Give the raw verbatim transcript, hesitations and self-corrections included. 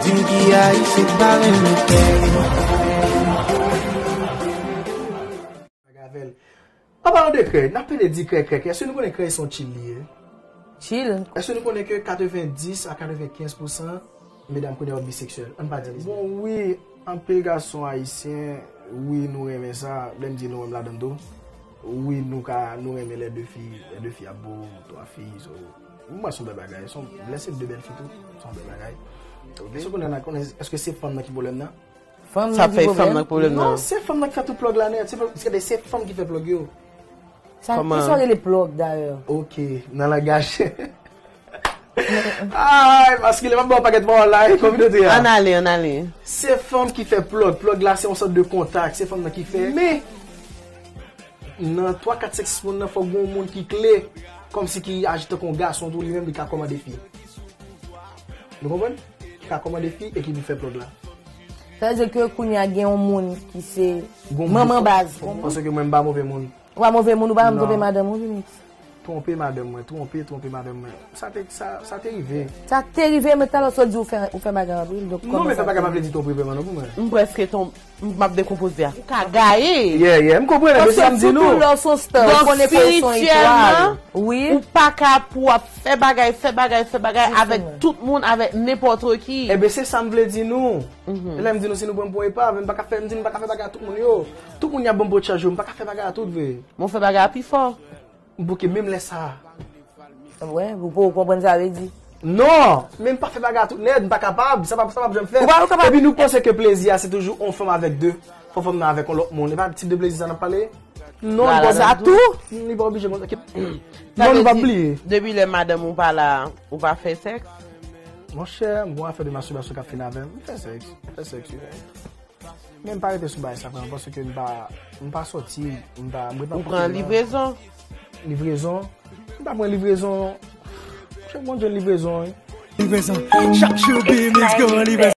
Moun ki ayisyen pa renmen krèy. An palan de krèy, n ap pede di krèy, krèy, krèy. Èske nou konnen krèy se yon chill li ye? Chill. Èske nou konnen ke katrevenndis a katrevenkenz pousan medam kounye a yo biseksyèl? Ann pa di li. Bon, wi, anpil gason ayisyen, wi, nou renmen sa. Lè m di nou, m ladan tou. Wi, nou ka, nou renmen lè de fi, lè de fi ap bo, twa fi, so, mwen se yon bèl bagay. Se yon, lè se de bèl fi tou, se yon bèl bagay. Èske konnen, konnen, èske se fanm nan ki pwoblèm nan? Fanm nan ki pwoblèm? Sa fè fanm nan ki pwoblèm nan? Non, se fanm nan ki fè tout plòg la nèt. Se fanm, se, se fanm ki fè plòg yo. Sa, kòman? Kisa w rele plòg, dayè? Ok, nan langaj. Ay, paske lè m ap ba w pakèt pawòl la, e kominote a. Ann ale, ann ale. Se fanm ki fè plòg. Plòg la, se yon sòt de kontak. Se fanm nan ki fè. Men, nan twa, kat, senk, sis moun nan, fòk gen yon moun ki kle. Kòmsi ki aji tankou yon gason tou, li menm, li ka kòmande fi. Nou konprann? Ki ka kòmande fi e ki pou fè plòg la. Sa vle di ke kounye a gen yon moun ki se manman baz. Ou panse ke mwen m pa move moun? Ou pa move moun, ou pa janm twonpe madanm ou, Jimix? Twonpe madanm mwen, twonpe, twonpe madanm mwen. Sa te, sa, sa te rive. Sa te rive, men talè w sot di ou fè, ou fè bagay anpil, donk... Non, men fè bagay pa vle di twonpe vrèman non pou mwen. M prèske twonpe. M ap dekonpoze a. Ou ka gaye. Yeah, yeah, m konprann, men se sa m di nou. Paske sitou lè w se yon star, ou konnen ke w se yon etwal. Wi. Ou pa ka pou w ap fè bagay, fè bagay, fè bagay avèk tout moun, avèk nenpòt ki. Ebyen, se sa m vle di nou. Lè m di nou, si nou pran m pou yon epav, m pa ka fè, m di m pa ka fè bagay a tout moun yo. Tout moun y ap ban m potchaj yo, m pa ka fè bagay a tout vre. Men w fè bagay a pi fò. M bouke menm lè sa a. Wè, ou pa konprann sa vle di. Non, men m pa fè bagay a tout nèt, m pa kapab, sa p ap, sa p ap janm fèt. Ou pa, ou kapab. Epi nou panse ke plezi a se toujou on fanm avèk de, fò fanm nan avèk on lòt moun. E pa tip de plezi sa n ap pale? Non, li pa oblije. Li pa oblije, monchè. Non, nou pa bliye. Depi lè madanm ou pa la, ou pa fè sèks? Monchè, m gon afè de mastibasyon k ap fini avè m. M fè sèks. M fè sèks, wi. Men m pa rete sou bagay sa vrèman, paske m pa, m pa sòti, m pa, m ret nan... Ou pran livrezon? Livrezon? M pa pran livrezon. Chak moun jwenn livrezon, wi. Livrezon. Chak jou Bimix gen yon livrezon.